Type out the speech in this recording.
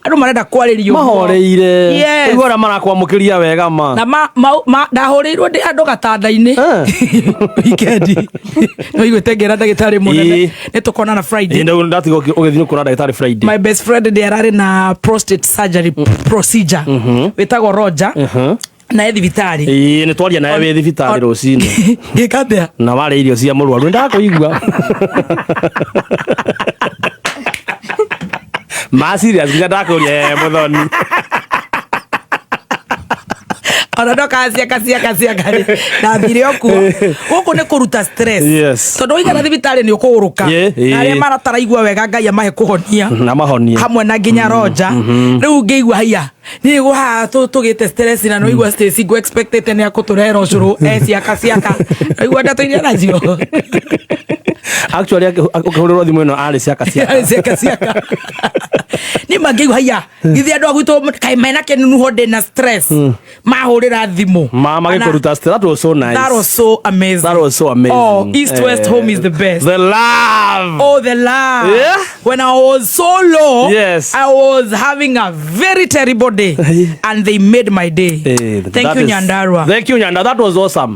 Andũ marenda kwarĩrio. Mahoreire. Yes. Ũigua ũrĩa marakwamũkĩria wega ma. Na ndahũrĩirwo ndĩ andũ gatanda-inĩ weekend. No iguĩte ngĩra ndagĩtarĩ mũnene nĩ tũkonana Friday. Ĩĩ, ndatiga ũgĩthiĩ kuona ndagĩtarĩ Friday. My best friend ndĩ ararĩ na prostate surgery procedure, wĩtagwo Roger, na e thibitarĩ. Ĩĩ, nĩ twaria nawe wĩ thibitarĩ rũcinĩ. Ngĩka atĩa? Na warĩa irio cia mũrwaru, nĩ ndakũigua ma serious nginya ndakũria, "Eh, mũthoni." Ona ndokaga ciaka ciaka ciaka rĩ, ndathire o kuo gũkũ nĩ kũruta stress. Tondũ waigana thibitarĩ nĩ ũkũgũrũka. Na arĩa marataraigua wega, Ngai amahe kũhonia. Na mahonie. Hamwe na nginya Roger. Rĩu ngĩigua haiya niĩ gũhaha tũgĩte stress na nĩwaigua Stacy ngũ expectĩte nĩ akũtũrehera ũcũrũ e ciaka ciaka, waigua ndeto iria nacio. Actually, ũkĩhũrĩrwo thimũ ĩno arĩ ciaka ciaka. Arĩ ciaka ciaka. Niĩ mangĩigua haiya githĩ andũ a gwitũ kaĩ mena kĩnunuho, ndĩ na stress, mahũrĩra thimũ. Ma magĩkũruta stress. That was so nice. That was so amazing. That was so amazing. Oh, East West home is the best. The love. Oh, the love. When I was so low, I was having a very terrible day, and they made my day. Eh, Thank that you, Nyandarua. Thank you, Nyanda. That was awesome.